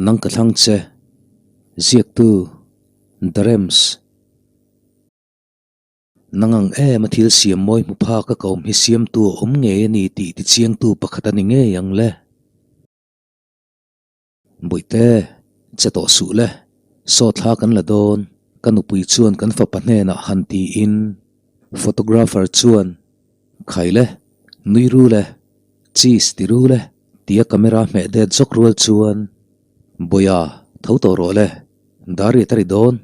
Nang ka thlang che. Ziaktu, The Rems. Nang ang em a thil siam mawi hmu phak a ka awm hi siamtu a awm ngei a ni tih tichiangtu pakhat a ni ngei ang le. Bawihte, che tawh suh le, saw thla kan la dawn, ka nupui chuan kan fapa hnenah han tiin photographer chuan, Khai le, nui ru le, cheese ti ru le, tia camera hmeh det zawk rual chuan, Bawiha, tho tawh rawh le, dar riat a ri dawn,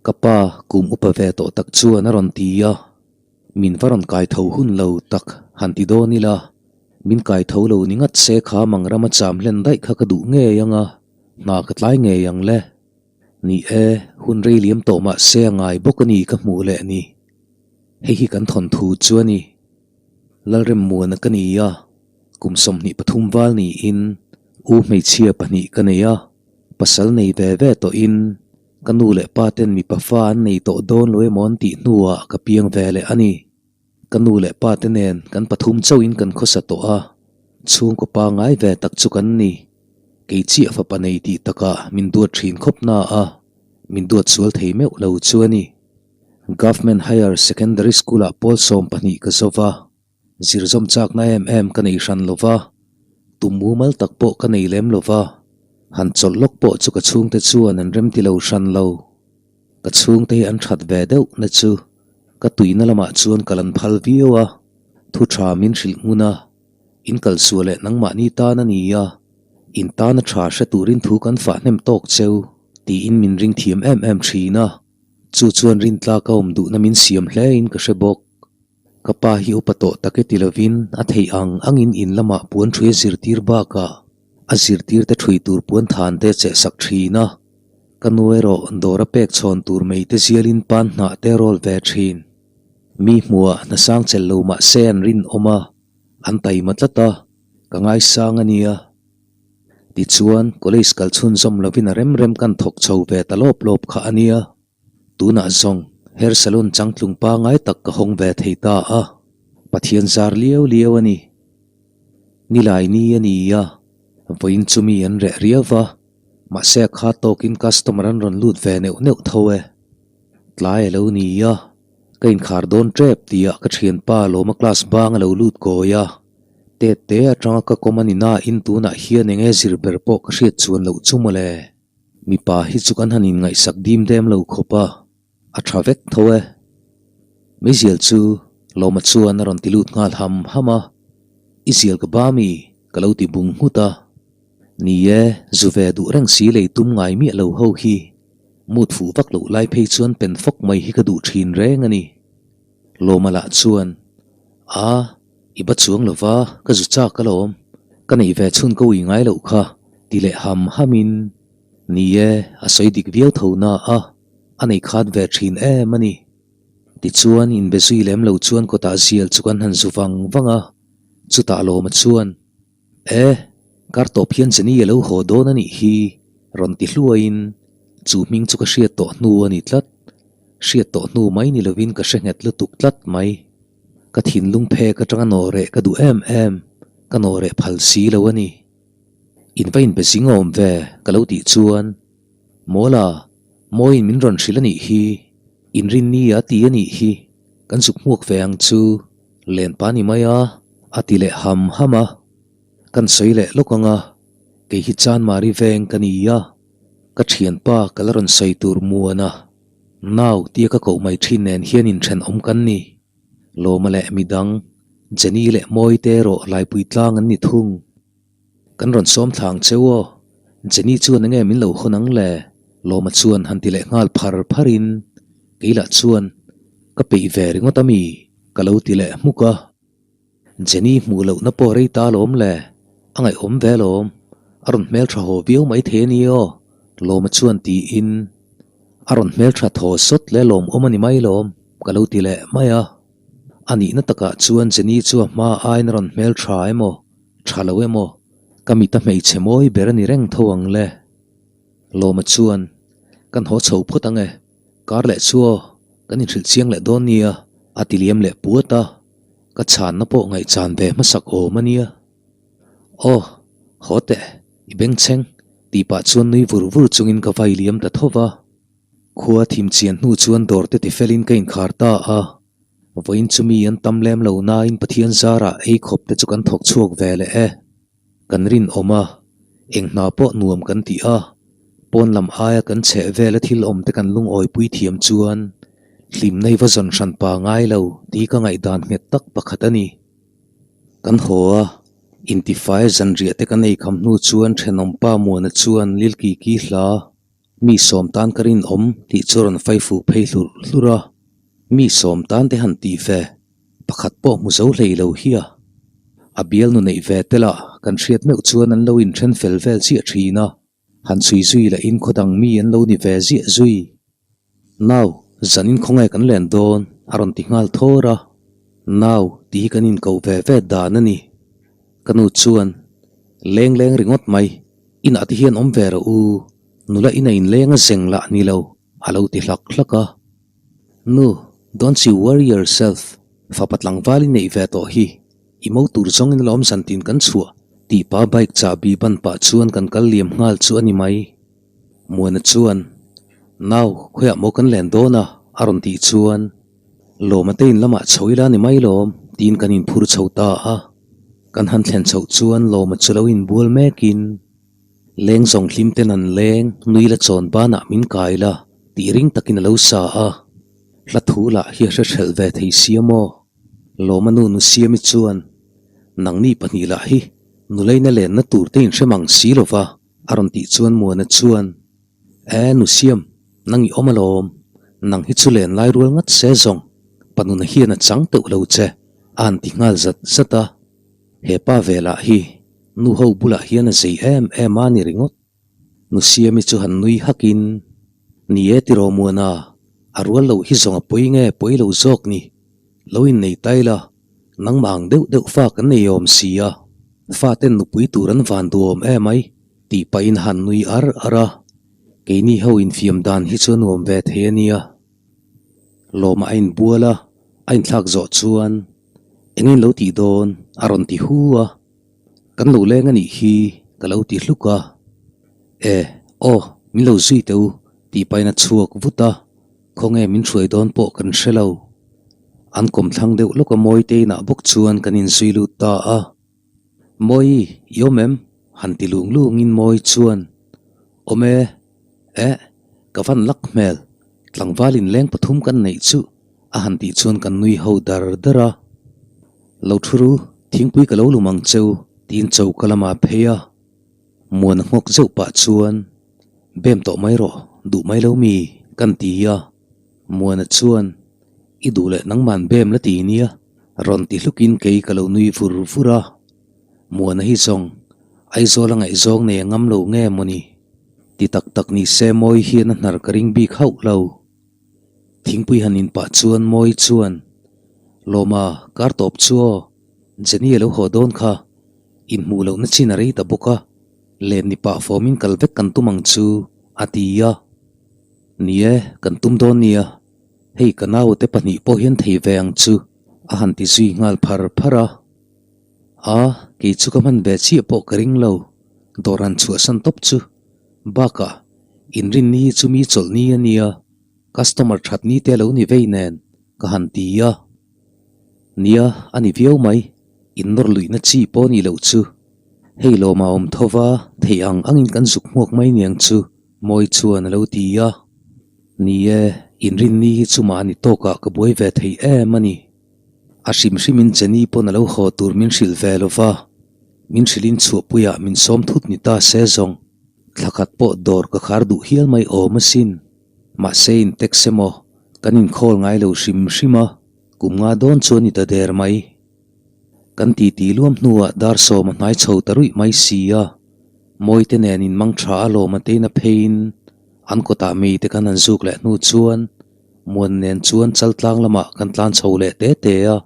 ka pa kum upa ve tawh tak chuan a rawn ti a. Min va rawn kai tho hun lo tak han ti dawn ila, min kai tho lo ni ngat se kha mang rama cham hlen daih kha ka duh ngei ang a, hna ka tlai ngei ang le. Ni e, hun rei liam tawh mah se a ngai bawk a ni ka hmuh leh ni. Hei hi kan thawnthu chu a ni. Lalremmuana ka ni a, kum 23 val niin u hmeichhia pahnih ka nei a, pasal nei ve ve tawhin Ka nu leh pa ten mipa fa an nei tawh dawn lo emaw an tih hnuah ka piang ve leh a ni. Ka nu leh pa te nen kan pathum chauhin kan khawsa tawh a, chhungkaw pa ngai ve tak chu kan ni. Kei chiah fapa nei tih takah min duat thin khawp na a, min duat sual thei meuh lo chu a ni. Government Higher Secondary School-ah pawl 12 ka zo va, Zirzawm chakna em em ka nei hran lo va, tum mumal tak pawh ka nei lem lo va, han chawlh lawk pawh chu ka chhungte chuan an remti lo hran lo. Ka chhungte hi an that ve deuh na chu ka tuina lamah chuan ka lan phal viau a, thu tha min hrilh hmun a, in kal sual leh nangmahni tan a ni a, in tana tha hre turin thu kan fah hnem tawk cheu tiin min ring thiam em em thin a, chu chuan rintlak a awm duhna min siam hle in ka hre bawk. Ka pa hi upa tawh tak e ti lovin a theih ang angin in lamah puan ṭhui a zirtir bakah a zirtirte ṭhui tur puan than te cheh sak ṭhin a. Ka nu erawh dawr a pek chhawn tur mei te zialin pan hnah te rawl ve ṭhin. Mi hmuhah hna sang chelh lo mah se an rinawm a, an taima tlat a, ka ngaisang a nia. Tichuan, college kal chhunzawm lovin a rem rem kan thawk chho ve ta lawp lawp kha a nia. Tunah zawng hair salon changtlung pangai tak ka hawng ve thei ta a, Pathian zar liau liau a ni. Nilai ni a ni a, vawiin chu mi an reh riau va, mahse a kha tawkin customer an rawn lut ve neuh neuh tho e. Tlai a lo ni a, ka inkhar dawn tep tihah ka thianpa lawma class bang a lo lut kawi a, tet te atanga ka kawm a ni nain tunah hian enge zir ber pawh ka hriat chuan loh chu mawle. Mipa hi chu kan han inngaihsak dim dem lo khawp a, a tha vek tho e. Meizial chu Lawma chuan a rawn ti lut nghal ham ham a, I zial ka ba mi? ka lo ti bung nghut a. Ni e, zu ve duh reng si lei tum ngai miah lo ho hi. Mut fuh vak loh lai phei chuan pen fawk mai hi ka duh thin reng a ni. Lawma lah chuan, A, I ba chuang lo va, ka zu chak alawm. Ka neih ve chhun ka ui ngai loh kha, ti leh ham hamin, Ni e, a sawi dik viau tho na a, a nei khat ve thin em a ni. Tichuan, inbe zui lem lo chuan kawtah zial chu kan han zu vang vang a, chutah lawma chuan, E, kar tawp hian Jenny a lo haw dawn a nih hi, rawn ti hluaiin, chu hming chu ka hriat tawh hnu a ni tlat. Hriat tawh hnu mai ni lovin ka hre nghet lutuk tlat mai. Ka thinlung phek atanga nawhreh ka duh em em, ka nawhreh phal si lo a ni. In va inbe zing awm ve ka lo tih chuan, Mawla, mawiin min rawn hrilh a nih hi, inrinni a ti a nih hi, kan zuk hmuak ve ang chu, lenpa ni mai a, a ti leh ham ham a. Kan sawi leh lawk ang a, kei hi Chanmari veng ka ni a, ka thianpa ka la rawn sawi tur muan a. Nau tia ka koh mai thin nen hian inthenawm kan ni. Lawma leh midang, Jenny leh Mawi te erawh Laipui tlang an ni thung. Kan rawn sawm thlang cheu aw, Jenny chuan enge min lo hawn ang le? Lawma chuan han ti leh nghal phar pharin keilah chuan ka peih ve ringawt ami ka lo ti leh hmuk a. Jenny hmuh lohna pawh rei ta alawm le, a ngaihawm ve alawm, a rawn hmeltha haw viau mai thei a ni aw, Lawma chuan tiin a rawn hmeltha thaw sawt leh lawmawm a ni mai lawm ka lo ti leh mai a. A nihna takah chuan Jenny chu a hma aiin a rawn hmeltha emaw, tha lo emaw, ka mit a hmeichhe mawi ber a ni reng tho ang le. Lawma chuan, Kan haw chho phawt ang e, kar leh chu aw, kan inhrilh chiang leh dawn nia, a ti liam leh puat a. Ka chhanna pawh ngaihchan ve hmasak awm a nia. Aw, haw teh, i bengchheng, Tih pah chuan nui vur vur chungin ka vai liam ta tho va. Khua thim chian hnu chuan dawr te tifelin ka inkhar ta a. Vawiin chu mi an tam lem lo nain Pathian zarah ei khawp te chu kan thawk chhuak ve leh e. Kan rinawm a, eng hna pawh nuam kan ti a, pawn lam aia kan chheh vela thil awm te kan lungawipui thiam chuan hlimna hi va zawn hran pa ngai lo tih ka ngaihdan nghet tak pakhat a ni. Kan haw a, intifai zanriah te kan ei kham hnu chuan thenawmpa Muana chuan Lilkiki hla Mi sawm tan ka rinawm tih chu rawn fai fuh phei hlurh hlurh a, mi sawm tan te han tih ve pakhat pawh hmu zo hlei lo hi a. A bialnu neih ve te lah kan hriat meuh chuan an lo inthen fel vel chiah thin a, han chhui zui lahin khaw dang mi an lo ni ve ziah zui. Nau, zanin khawnge kan len dawn? a rawn ti nghal thawr a. Nau tih hi kan inkoh ve ve dan a ni. Ka nu chuan, Leng leng ringawt mai, inah te hian awm ve rawh u, nula ina inleng a zeng lah ni lo, a lo ti hlak hlak a. Nu, don't you worry yourself, fapa tlangval i neih ve tawh hi, i mo tur zawngin alawm zantin kan chhuah, tih pa bike chahbi ban pah chuan kan kal liam nghal chu a ni mai. Muana chuan, Nau, khawiah maw kan len dawn a? a rawn tih chuan, Lawma te in lamah chho ila ni mai lawm, tiin kan inphur chho ta a. Kan han thlen chhoh chuan Lawma chu lo inbual mekin, Leng zawng hlim ten an leng, nui la chawn banah min kai la, tih ring takin a lo sa a. Hla thu lah hi a hre hrelh ve thei sia maw? Lawma nu Nusiami chuan, Nangni pahnih lah hi nulaina lenna tur te inhre mang si lo va, a rawn tih chuan Muana chuan, E Nusiam, nang i awm alawm, nang hi chu len lai rual ngat se zawng, panuna hian a chang teuh lo che, a han ti nghal zat zat a. He pa ve lah hi nu ho bulah hian a zei em em a ni ringawt. Nu Siami chu han nui hakin, Ni e tiraw Muana, a rual loh hi zawng a pawi nge pawi lo zawk ni, lo innei tai la, nangmah ang deuh deuh fa kan nei awm si a, faten nupui tur an van duhawm em ai, tih pahin han nui ar ar a, keini ho infiam dan hi chu a nuam ve thei a nia. Lawmah a inbual a, a inthlak zawh chuan, Eng in lo tih dawn? a rawn ti hu a, Kan lo leng a nih hi ka lo ti hluk a, E, aw, min lo zui teh u tih pahin a chhuak vut a, khawnge min hruai dawn pawh kan hre lo. An kawmthlang deuh lawk a Mawite inah bawk chuan kan inzui lut ta a. Mawi, i awm em? han ti lung lungin Mawi chuan, Awm e, eh, ka van lak hmel, tlangval inleng pathum kan neih chu, a han tih chuan kan nui ho dar dar a. Lo thu ru, thingpui ka lo lum ang cheu, tiin choka lamah a phei a. Muana nghawk zeuh pah chuan, Bem tawh mai rawh, duh mai lo mi, kan ti a. Muana chuan, I duh leh nangman bem la ti nia, rawn ti hlukin kei ka lo nui vur vur a. Muana hi zawng, Aizawl a ngaihzawng nei a ngam lo nge mawni? Ti tak tak ni se Mawi hian a hnar ka ring bik hauh lo. Thingpui han in pah chuan Mawi chuan, Lawma, kar tawp chu aw, Jenny a lo haw dawn kha, inhmuh lohna chin a rei ta bawk a, len ni pah fawmin kal vek kan tum ang chu, a ti a. Ni e, kan tum dawn nia, hei ka naute pahnih pawh hian thei ve ang chu, a han ti zui nghal phar phar a. A, kei chu ka hman ve chiah pawh ka ring lo, dawr han chhuahsan tawp chu. Bakah, inrinni hi chu mi chawlh ni a nia, customer that ni te lo ni vei nen, ka han ti a. Nia, a ni viau mai, innawr luihna chi pawh ni loh chu. Hei lawmah awm tho va, theih ang angin kan zuk hmuak mai niang chu, Mawi chuan a lo ti a. Ni e, inrinni hi chu mahni tawkah ka buai ve thei em a ni. A hrim hrimin Jenny pawn a lo haw tur min hrilh ve lo va, min hrilhin chhuahpuiah min sawm thut ni ta se zawng. Thla khat pawh dawr ka khar duh hial mai awm asin. Mahse in text emaw kan inkhawl ngai lo hrim hrim a, kum nga dawn chu a ni ta der mai. Kan titi luam hnuah dar sawm a hnai chho ta ruih mai si a, Mawite nen in mang tha a lawm a tein a pheiin an kawtah mite kan han zuk leh hnu chuan Muan nen chuan Chaltlang lamah kan tlan chho leh te te a,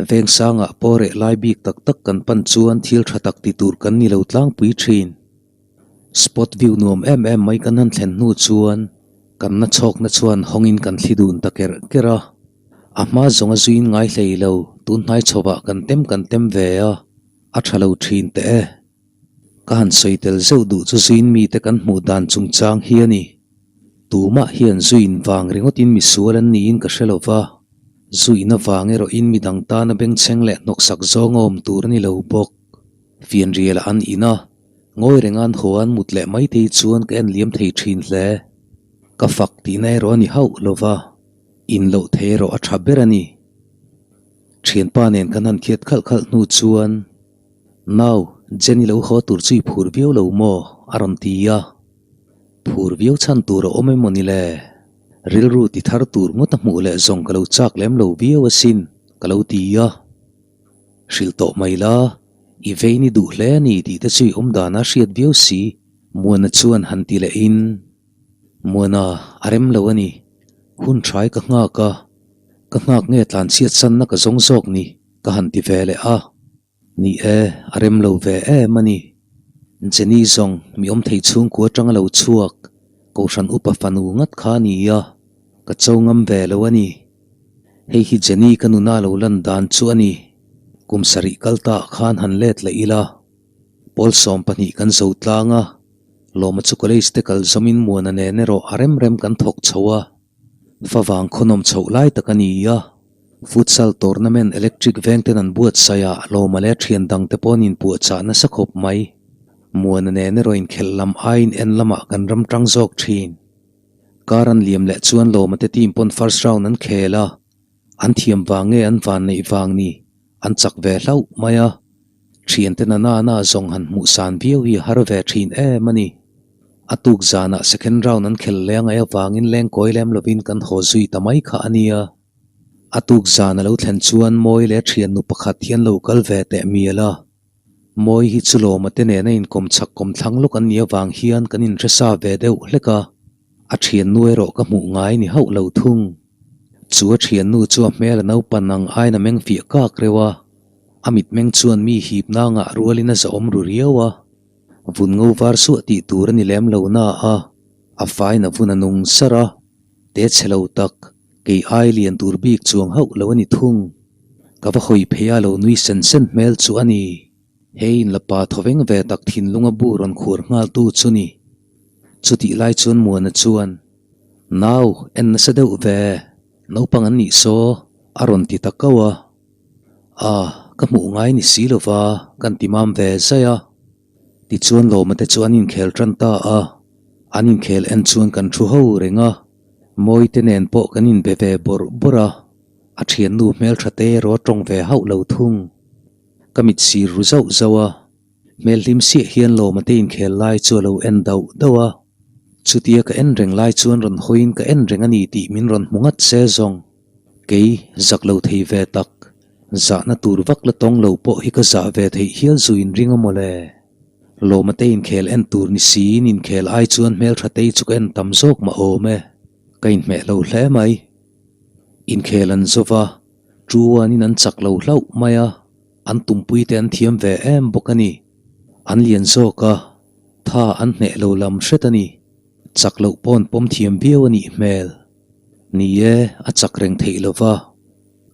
Vengsangah pawh reh lai bik tak tak kan pan chuan thil tha tak ti tur kan ni lo tlangpui thin. Spot view nuam em em mai kan han thlen hnu chuan kan na chhawkna chuan hawngin kan thli dun ta kerh kerh a, a hma zawng a zuiin ngai hlei lo tun hnai chhovah kan tem kan tem ve a, a tha lo thin teh e. Ka han sawi tel zeuh duh chu zuin mite kan hmuh dan chungchang hi a ni. Tumah hian zuin vang ringawtin misual an niin ka hre lo va, zuin avang erawhin midang tana bengchheng leh hnawksak zawng a awm tur a ni lo bawk. Fianriala an in a, ngawi renga an haw an mut leh mai te hi chuan ka en liam thei thin hle. Ka fak tihna erawh a ni hauh lo va, in loh thei erawh a tha ber a ni. Thianpa nen kan han khiat khalh khalh hnu chuan, Nau, Jenny lo haw tur chu i phur viau lo maw? a rawn ti a. Phur viau chhan tur a awm emaw ni le? Rilru ti thar tur ngawt a hmuh leh zawng ka lo chak lem lo viau asin, ka lo ti a. Hrilh tawh mai la, i vei ni duh hle a ni tih te chu i awm dana hriat viau si, Muana chuan han ti lehin, Muana, a rem lo a ni. Hun hrai ka nghak a, ka nghak nge tlanchhiat sanna ka zawng zawk ni, ka han ti ve leh a. Ni e, a rem lo ve em a ni. Jenny zawng mi awm thei chhungkua atanga lo chhuak, Kohhran upa fanu ngat kha a ni a, ka cho ngam ve lo a ni. Hei hi Jenny ka nuna lo lan dan chu a ni. Kum sarih kal ta ah khan han let leh ila. Pawl 12 kan zo tlang a, Lawma chu college te kal zawmin Muana nen erawh a rem rem kan thawk chho a. Favang khawnawm chhoh lai tak a ni a, futsal tournament electric veng ten an buatsaih a, Lawma leh a thian dang te pawh an inpuahchah nasa khawp mai. Muana nen erawh inkhelh lam aiin en lamah kan ram tang zawk thin. Kar an liam leh chuan Lawma te team pawn first round an khel a, an thiam vang nge an van neih vang ni, an chak ve hlauh mai a. Thiante na na na zawng han hmuh san viau hi a har ve thin em a ni. A tuk zanah second round an khel leng ai avangin lengkawi lem lovin kan haw zui ta mai kha a nia. A tuk zan a lo thlen chuan Mawi leh thiannu pakhat hi an lo kal ve teh mial a. Mawi hi chu lawma te nena inkawm chak kawm thlang lawk an nih avang hian kan inhre sa ve deuh hlek a. A thiannu erawh ka hmuh ngai ni hauh lo thung. Chu a thiannu chu a hmel a naupan ang aiin a meng fiah kak reuh a. A mitmeng chuan mi hipna ngah rualin a zahawm ru riau a. Vun ngo var suah tih tur a ni lem lo na a, a fain a vun a nung sar a. Te chhe lo tak, kei ai lian tur bik chuang hauh lo a ni thung. Ka va hawi phei a lo nui sen sen hmel chu a ni. He in la pa thawveng ve tak thinlunga bu rawn khuar nghal tu chu ni. Chutih lai chuan Muana chuan, Nau, en nasa deuh ve, naupang an nih saw, a rawn ti ta kau a. A, ka hmuh ngai ni si lova, kan ti mam ve zai a. Tichuan Lawma te chu an inkhel tan ta a, an inkhel en chuan kan thu ho reng a, Mawite nen pawh kan inbe ve bawrh bawrh a, a thiannu hmeltha te erawh a tawng ve hauh lo thung. Ka mit sir ru zauh zauh a, hmel hlim siah hian Lawma te inkhel lai chu a lo en dauh dauh a. Chutia ka en reng lai chuan rawn hawiin ka en reng a ni tih min rawn hmu ngat se zawng. Kei, zak lo thei ve tak, zahna tur vak la tawng lo pawh hi ka zah ve theih hial zu inring a mawle. Lawma te inkhel en tur ni siin inkhel ai chuan hmeltha tei chu ka en tam zawk mah awm e. Ka inhmeh lo hle mai. Inkhel an zo va, Ṭuanin an chak lo hlauh mai a, an tumpui te an thiam ve em bawk a ni. An lian zawk a, tha an hneh lo lam hret a ni. Chak loh pawn pawm thiam viau a nih hmel. Ni e, a chak reng theih lo va,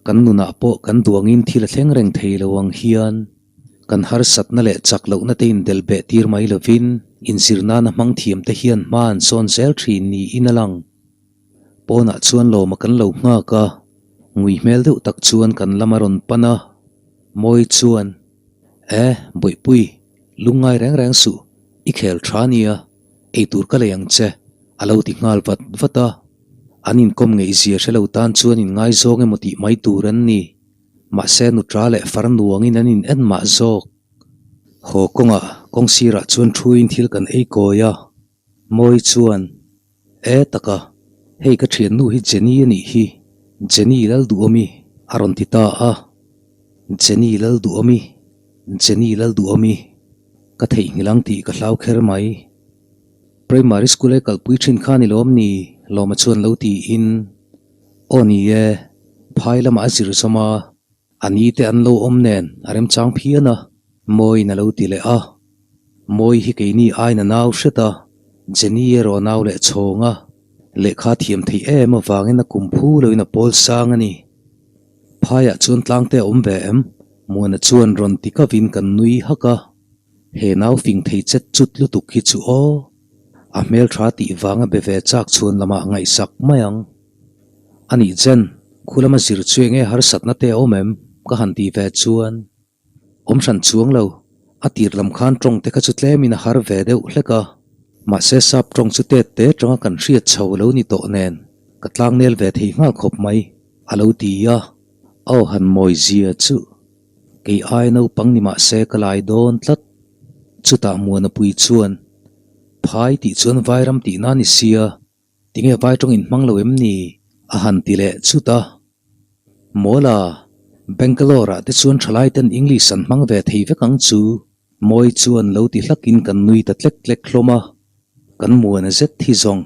kan nunah pawh kan duangin thil a thleng reng thei lo ang hian kan harsatna leh chak lohna te indelh beh tir mai lovin inzir nana hmang thiam te hian hma an sawn zel thin niin a lang. Pawnah chuan lawma kan lo nghak a, ngui hmel deuh tak chuan kan lam a rawn pan a, Mawi chuan, E, Bawihpui, lungngai reng reng suh, i khel tha nia, eitur ka lei ang che, a lo ti nghal vat vat a. An inkawm ngeihzia hre lo tan chuan inngaizawng emaw tih mai tur an ni. Mahse nutra leh far nuangin an in en mah zawk. Haw kawngah kawng sirah chuan thuin thil kan ei kawi a. Mawi chuan, E taka, hei ka thiannu hi Jenny a nih hi, Jenny Lalduhawmi a rawn ti ta a. Jenny Lalduhawmi, Jenny Lalduhawmi, ka theihnghilh ang tih ka hlau kher mai. Primary school e kalpui thin kha ni lawm ni? Lawma chuan lo tiin, Aw ni e, phai lamah a zir zawm a, a ni te an lo awm nen a remchang phian a, Mawiin a lo ti leh a. Mawi hi keini aiin a nau hret a, Jenny erawh a nau leh chhawng a, lehkha thiam theih em avangin a kum phu loin a pawl sang a ni. Phaiah chuan tlangte a awm ve em? Muana chuan rawn ti kavin kan nui hak a. He nau fing thei chet chut lutuk hi chu aw, a hmeltha tih vanga be ve chak chhuan lamah ngaihsak mai ang. A nih Jen, khu lama zir chu enge harsatna te a awm em? ka han tih ve chuan. Awm hran chuang lo, a tir lam khan tawng te kha chu tlemin a har ve deuh hlek a. Mahse sap tawng chu tet te tanga kan hriat chho lo ni tawh nen ka tlangnel ve thei nghal khawp mai, a lo ti a. Aw han mawi zia chu kei ai naupang ni mahse ka lai dawn tlat. Chutah Muanapui chuan, Phai tih chuan Vairam tihna ni sia, Tinge vai tawng in hmang lo em ni? a han ti leh chut a. Mawla, Bangalore ah te chuan thalai ten English an hmang ve thei vek ang chu, Mawi chuan lo ti hlakin kan nui ta tlek tlek hlawm a. Kan muana zet hi zawng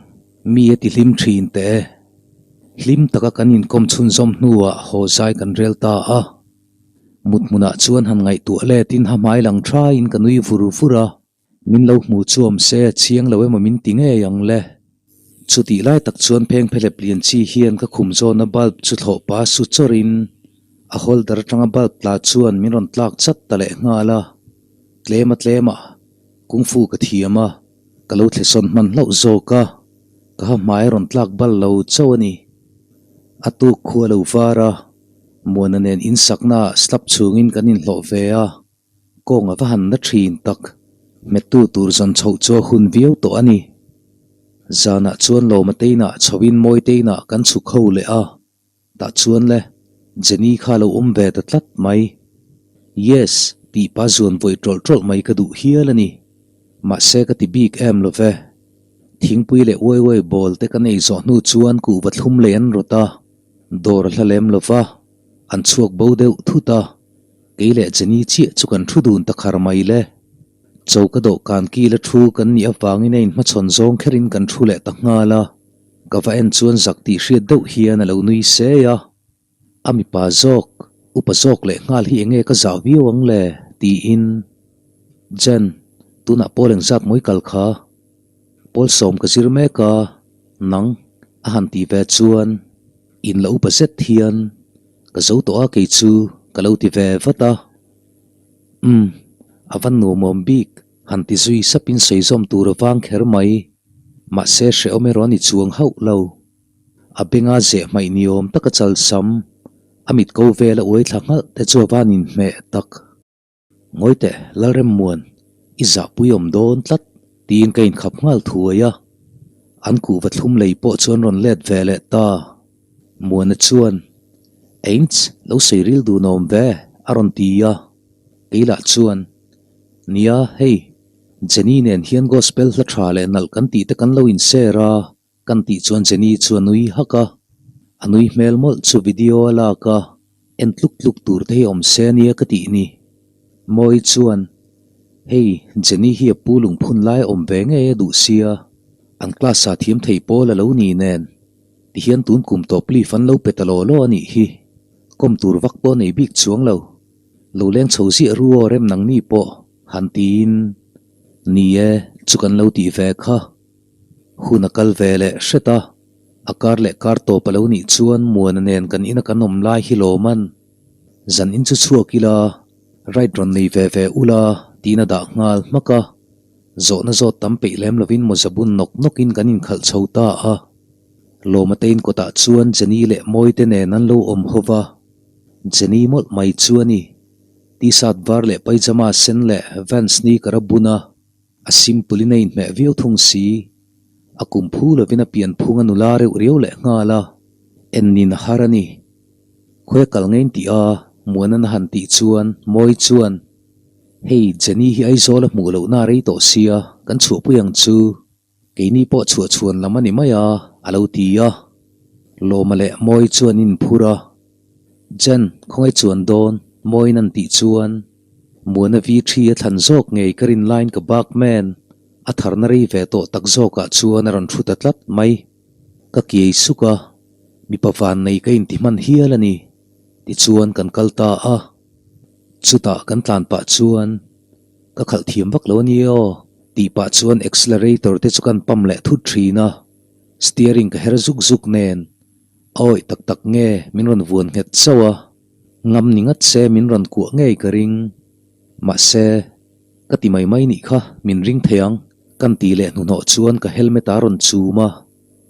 mi a ti hlim thin teh e. Hlim taka kan inkawm chhunzawm hnuah haw zai kan rel ta a. Mut hmunah chuan han ngaihtuah letin ha hmai lang thain ka nui vur vur a. Min lo hmu chuam se chiang lo emaw min ti ngei ang le. Chutih lai tak chuan pheng phelep lian chi hian ka khum zawna bulb chu thlawh pa su chawrin a holder atanga bulb tla chuan min rawn tlak chat ta leh nghal a. Tlema tlema kung fu ka thiam a, ka lo thlesawn hman hlauh zawk a, ka ha hmai a rawn tlak bal lo chauh a ni. A tuk khu a lo var a, Muana nen insaknaah slab chhungin kan inhlawh ve a. Kawng a va han na thin tak. Hmettu tur zawn chhoh chu a hun viau tawh a ni. Zanah chuan Lawma teinah chhoin Mawi teinah kan chhuk ho leh a. Tah chuan le, Jenny kha lo awm ve ta tlat mai. Yes, tih pa zuan vawi tawlh tawlh mai ka duh hial a ni. Mahse ka ti bik em lo ve. Thingpui leh uai uai bawl te ka nei zawh hnu chuan kuhva thlum lei an rawt a, dawr a hla lem lo va, an chhuak bo deuh thut a. Kei leh Jenny chiah chu kan thu dun ta khar mai le. Choka dawhkan kila thu kan nih avangin a inhmachhawn zawng kherin kan thu leh ta nghal a. Ka va en chuan zak tih hriat deuh hian a lo nui sei a. A mipa zawk, upa zawk leh nghal hi enge ka zah viau ang le? tiin. Jen, tunah pawl engzat mawi kal kha? Pawl sawm ka zir mek a, nang a han tih ve chuan in la upa zet hian Ka zo tawh a kei chu ka lo ti ve vat a. Umm, a va nuamawm bik, han ti zui sapin sawi zawm tur a vang kher mai. Mahse hrehawm erawh a ni chuang hauh lo. A benga zeh hmaih ni awm taka chalsam, a mit ko vel a uai thla nghalh te chu a van inhmeh tak. Ngawi teh, Lalremmuan, i zahpui awm dawn tlat, tiin ka inkhap nghal thuai a. An kuhva thlum lei pawh chuan rawn let ve leh ta. Muana chuan, Einch, lo sawi ril dun awm ve, a rawn ti a. Keilah chuan, Nia, hei, Jenny nen hian gospel hla tha leh nalh kan tih te kan lo inshare a, Kan tih chuan Jenny chu a nui hak a, a nui hmel mawlh chu video a lak a, en tluk tluk tur te hi awm se ania ka tih ni. Mawi chuan, Hei, Jenny hi a pu lungphun lai a awm ve ngei a duh sia, an class ah thiam thei pawl a lo ni nen, tihian tun kum tawp leave an lo pe ta law law a nih hi, kawm tur vak pawh nei bik chuang lo, lo leng chho ziah ru aw rem nangni pawh, han tiin, Ni e, chu kan lo tih ve kha. Hun a kal ve leh hret a, a kar leh kar tawp a lo nih chuan Muana nen kan ina kan awm lai hi lawm an. Zan in chu chhuak ila, ride rawn nei ve ve ula tiin a dah nghal hmak a. Zawhna zawt tam peih lem lovin mawza bun nawk nawkin kan inkhalh chho ta a. Lawma te in kawtah chuan Jenny leh Mawite nen an lo awm ho va. Jenny mawlh mai chu a ni. T-shirt var leh pyjama sen leh Vans sneaker a bun a. A simple in a inhmeh viau thung si. A kum phu lovin a pian phung a nula reuh riau leh nghal a, en nin a har a ni. Khawi a kal ngei tih a, Muanan a han tih chuan Mawi chuan, Hei, Jenny hi Aizawl a hmuh lohna a rei tawh sia, kan chhuahpui ang chu. Keini pawh chhuah chhuan lam a ni mai a, a lo ti a. Lawma leh Mawi chuan in phur a. Jen, khawngaih chuan dawn, Mawiin an tih chuan, Muana vi thi a thlan zawk ngei ka rin laiin ka bak men, a tharna rei ve tawh tak zawkah chuan a rawn thu ta tlat mai. Ka kiai suk a, mipa vannei ka inti hman hial a ni. Tichuan kan kal ta a, chutah kan tlan pah chuan ka khalh thiam vak lo a ni aw tih pah chuan accelerator te chu kan pump leh thut thin a, steering ka her zuk zuk nen a awih tak tak nge min rawn vuan nghet chauh a. Ngam ni ngat se min rawn kuah ngei ka ring. Mahse, Ka ti mai mai nih kha, min ring thei ang. Kan ti leh hnuhnawh chuan ka helmet a rawn chum a,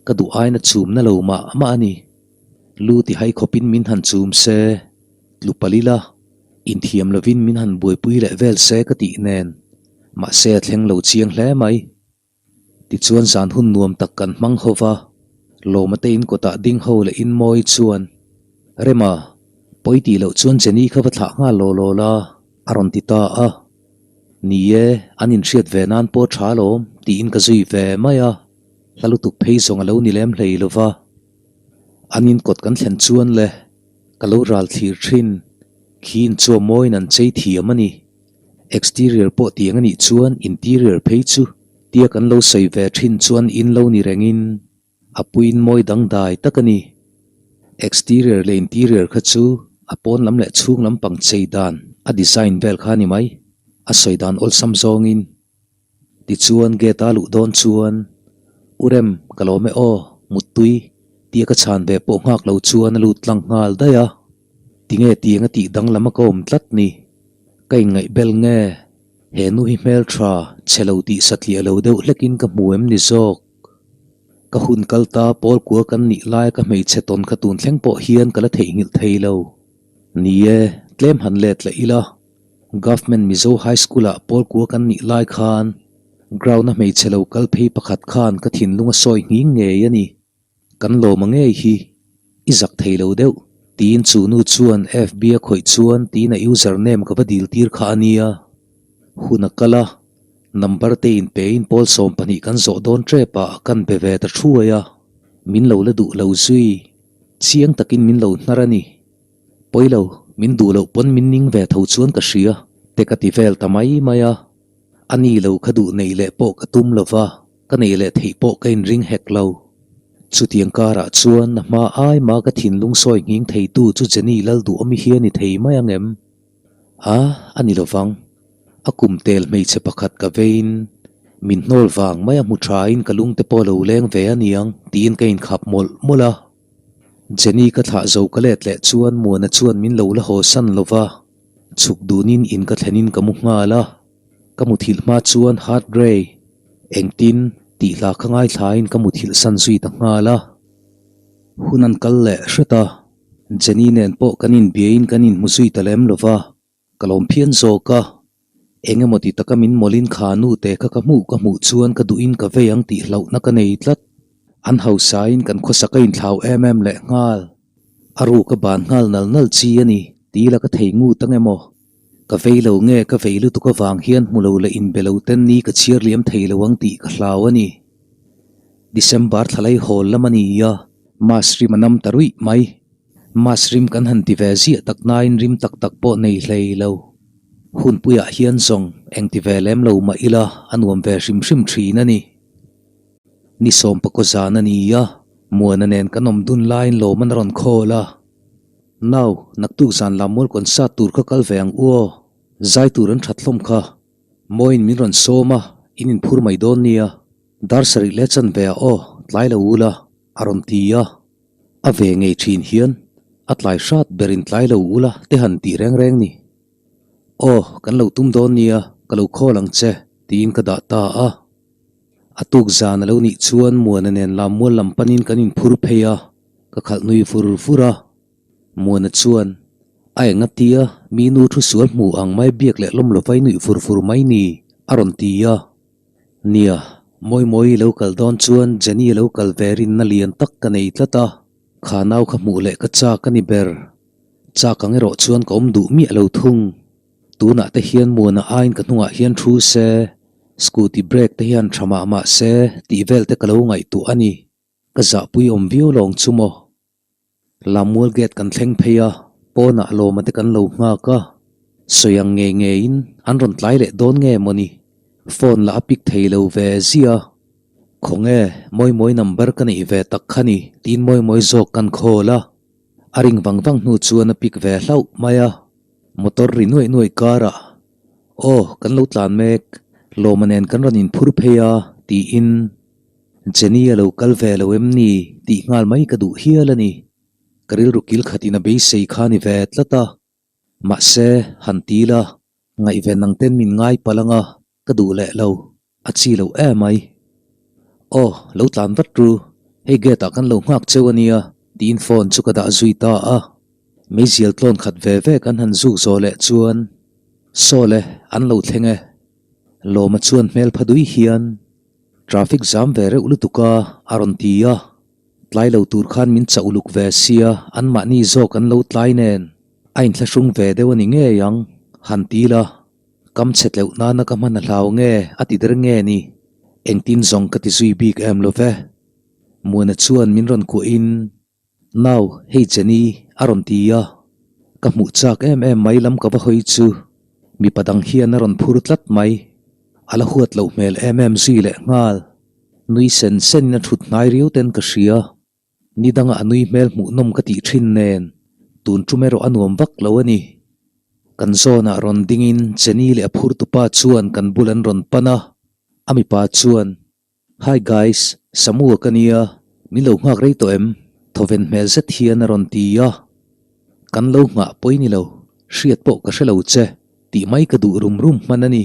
ka duh aina chumna lo mah mah a ni. Lu ti hai khawpin min han chum se, tlu palh ila, inthiam lovin min han buaipui leh vel se ka tih nen, mahse a thleng lo chiang hle mai. Tichuan zan hun nuam tak kan hmang ho va, Lawma te in kawtah ding ho leh in mawi chuan, Rema, pawi tih loh chuan Jenny kha va thlah nghal law law la, a rawn ti ta a. Ni e, an inhriat ve nan pawh tha alawm, tiin ka zui ve mai a, hla lutuk phei zawng a lo ni lem hlei lo va. An in kawt kan thlen chuan le, ka lo ral thlir thin, khi in chuan mawiin an chei thiam a ni. Exterior pawh tiang a nih chuan interior phei chu tia kan lo sawi ve thin chuan in lo ni rengin a puiin mawi dangdai tak a ni. Exterior leh interior kha chu a pawn lam leh chhung lam pang chei dan a design vel kha a ni mai, a sawi dan awlsam zawngin. Tichuan gate a luh dawn chuan, U Rem, ka lawm e aw, muttui, tia ka chhan ve pawh nghak lo chuan a lut tlang nghal daih a. Tinge tiang a tih danglam a ka awm tlat ni? Ka inngaih bel nge? He nu hi hmeltha, chhe lo tih satliah lo deuh hlekin ka hmu em ni zawk? Ka hun kal ta pawl kua kan nih laia ka hmeichhe tawn kha tun thleng pawh hian ka la theihnghilh thei lo. Ni e, tlem han let leh ila. Government Mizo High School ah pawl kua kan nih lai khan ground a hmeichhe lo kal phei pakhat khan ka thinlung a sawi nghing ngei a ni. Kan lawm a ngei hi i zak thei lo deuh tiin chu nu chuan FB a khawih chuan tiin a user name ka va dil tir kha a nia. Hun a kal a, number te in pe in pawl 12 kan zawh dawn tep ah kan be ve ta thuai a, min lo la duh lo zui. Chiang takin min lo hnar a ni. Pawi lo, min duh loh pawn min ning ve tho chuan ka hria te ka ti vel ta mai mai a. A ni lo kha duh neih leh pawh ka tum lo va, ka neih leh theih pawh ka inring hek lo. Chutiang karah chuan a hma ai ma ka thinlung sawi nghing theitu chu Jenny Lalduhawmi hi a ni thei mai ang em? A, a ni lovang. A kum tel hmeichhe pakhat ka veiin min hnawl vang mai a hmu thain ka lungte pawh a lo leng ve a niang tiin ka inkhap mawlh mawlh a. Jenny ka thlah zo ka let leh chuan Muana chuan min lo la haw san lo va, chhuk dunin in ka thlenin ka mu nghal a. Ka muthilh hma chuan Heart Ray, engtin, tih hla kha ngaithlain ka muthilh san zui ta nghal a. Hun an kal leh hret a, Jenny nen pawh kan inbiain kan inhmu zui ta lem lo va. Ka lawm phian zawk a, eng emaw ti taka min mawlin kha nu te kha ka hmuh ka hmuh chuan ka duhin ka vei ang tih hlauhna ka nei tlat. An hausain kan khawsak a inthlau em em leh nghal. A ruk a ban nghal nal nal chi a ni tih la ka thei ngut ang emaw. Ka vei lo nge ka vei lutuk avang hian hmu lo leh inbe lo ten ni ka chhiar liam thei lo ang tih ka hlau a ni. December thlalai hawl lam a ni a, Mass rim a nam ta ruih mai. Mass rim kan han ti ve ziah tak nain rim tak tak pawh nei hlei lo. Hunpuiah hian zawng eng ti ve lem lo mah ila a nuam ve hrim hrim thin a ni. Ni sawmpakaw zan a ni a, Muana nen kan awm dun laiin lawm an rawn khawl a. Nau, naktuk zan lam mual concert tur kha kal ve ang u aw, zai tur an that hlawm kha. Mawiin min rawn sawm a, in inphur mai dawn nia. Dar sarih leh chan ve ah aw, tlai lo ula, a rawn ti a. A ve ngei thin hian a tlai hrat ber in tlai lo ula te han tih reng reng ni. Aw, kan lo tum dawn nia, ka lo call ang che, tiin ka dah ta a. A tuk zan a lo nih chuan Muana nen Lammual lam panin kan inphur phei a, ka khalh nui vur vur a. Muana chuan, A eng a tia, mi nu thu sual hmu ang mai biak leh lawm lova i nuih vur vur mai ni, a rawn ti a. Nia, Mawimawii lo kal dawn chuan Jenny lo kal ve rinna lian tak ka nei tlat a, kha nau kha hmuh leh ka chak a ni ber. Chak ang erawh chuan ka awm duh miah lo thung. Tunah te hian Muana aiin ka hnungah hian thu se, scooty brake te hian tha mah mah se tih vel te ka lo ngaihtuah a ni. Ka zahpui awm viau lawng chu maw? Lammual gate kan thleng phei a, pawnah lawma te kan lo nghak a, sawi ang ngei ngeiin an rawn tlai leh dawn nge mawni? Phone lah a pick thei lo ve zia. Khawnge, Mawimawi number ka neih ve tak kha ni tiin Mawimawi zawk kan call a, a ring vang vang hnu chuan a pick ve hlauh mai a, motor ri nuaih nuaih karah, Aw, kan lo tlan mek, lawma nen kan rawn inphur phei a tiin. Jenny a lo kal ve lo em ni tih nghal mai ka duh hial a ni. Ka rilru kil khatin a beisei kha ni ve tlat a. Mahse, han ti la. Ngaihven ang ten min ngai palh anga ka duh leh lo, a chi lo emai. Aw, lo tlan vat ru, hei gate ah kan lo nghak cheu ania tiin phone chu ka dah zui ta a. Meizial tlawn khat ve ve kan han zuk zawh leh chuan Saw le, an lo thleng e. Lawma chuan hmel pha dui hian traffic zam ve reuh lutuk a, a rawn ti a. Tlai lo tur khan min chauh luk ve sia, anmahni zawk an lo tlai nen a inthlahrung ve deuh a ni ngei ang, han ti la. Kam chhe tleuh nana ka hman a hlau nge a ti der nge ni? Engtin zawng ka ti zui bik em lo ve. Muana chuan min rawn kuahin, Nau, hei Jenny a rawn ti a. Ka hmuh chak em em mai lam ka va hawi chu mipa dang hian a rawn phur tlat mai. A la huat loh hmel em em zui leh nghal. Nui sen senin a thut hnai riau ten ka hria. Ni dangah a nui hmel hmuhnawm ka tih thin nen, tun tum erawh a nuam vak lo a ni. Kan zawnah rawn dingin Jenny leh a phurtupa chuan kan bul an rawn pan a, a mipa chuan, Hi guys, Samu-a ka nia, min lo nghak rei tawh em? Thawven hmel zet hian a rawn ti a. Kan lo nghah pawi ni lo, hriat pawh ka hre lo che, tih mai ka duh rum rum hman a ni.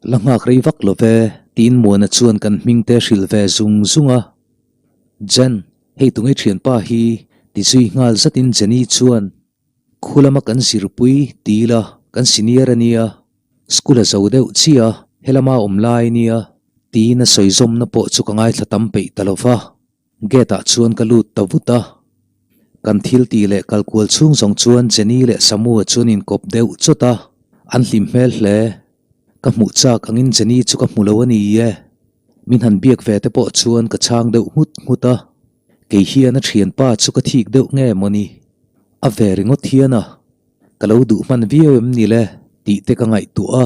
La nghak rei vak lo ve, tiin Muana chuan kan hming te hrilh ve zung zung a. Jen, hei tunge thianpa hi? ti zui nghal zatin Jenny chuan, Khu lama kan zirpui ti ila, kan senior a nia, school a zo deuh chiah a, helama awm lai a nia, tiin a sawi zawmna pawh chu ka ngaithla tam peih ta lo va. Gate ah chuan ka lut ta vut a. Kan thil tih leh kal kual chhung zawng chuan Jenny leh Samu-a chuan inkawp deuh chawt a, an hlim hmel hle. Ka hmuh chak angin Jenny chu ka hmu lo a ni e. Min han biak ve te pawh chuan ka chhang deuh nghut nghut a. Kei hian a thianpa chu ka thik deuh nge mawni? A ve ringawt hian a. Ka lo duh hman viau em ni le tih te ka ngaihtuah a.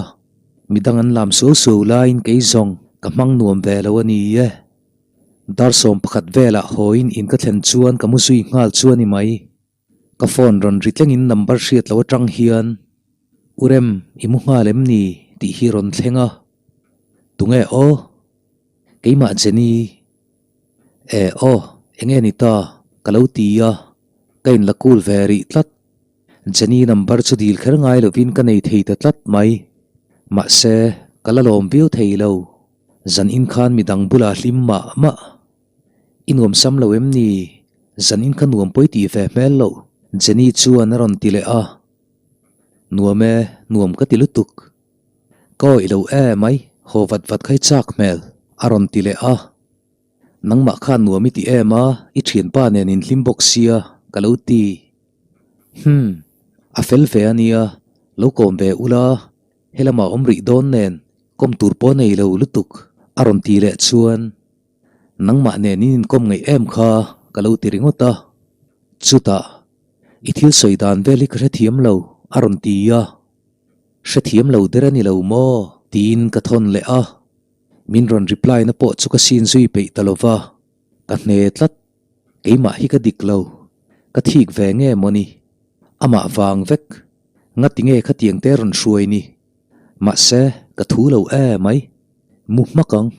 Midang an lam suau suau laiin kei zawng ka hmang nuam ve lo a ni e. Dar 11 velah hawiin in ka thlen chuan ka mu zui nghal chu a ni mai. Ka phone rawn ri tlengin number hriat lo atang hian U Rem i mu nghal em ni tih hi rawn thleng a. Tunge aw? Keimah Jenny. E aw, enge ni ta? Ka lo ti a, ka inla cool ve rih tlat. Jenny number chu dil kher ngai lovin ka nei thei ta tlat mai. Mahse, ka la lawm viau thei lo. Zan in khan midang bulah hlim mah mah. I nuam sam lo em ni? Zan in kha nuam pawi tih ve hmel loh, Jenny chuan a rawn ti leh a. Nuam e, nuam ka ti lutuk. Ka awih lo e mai, haw vat vat kha i chak hmel, a rawn ti leh a. Nangmah khan nuam i ti em a, i thianpa nen in hlim bawk sia, ka lo ti. Hum, a fel ve a nia, lo kawm ve ula, Helamah awm rih dawn nen kawm tur pawh nei lo lutuk a rawn ti leh chuan nangmah nen in inkawm ngaih em kha ka lo ti ringawt a. Chutah i thil sawi dan vel hi ka hrethiam lo a rawn ti a. Hrethiam lo der a ni lo maw? Tiin ka thawn leh a. Min rawn reply na pawh chu ka sin zui peih ta lova, ka hne tlat. Keimah hi ka dik lo, ka thik ve nge mawni? Amah vang vek. Ngati nge khatiang te rawn hruai ni? Mahse, ka thu lo e mai. Mu hmak ang.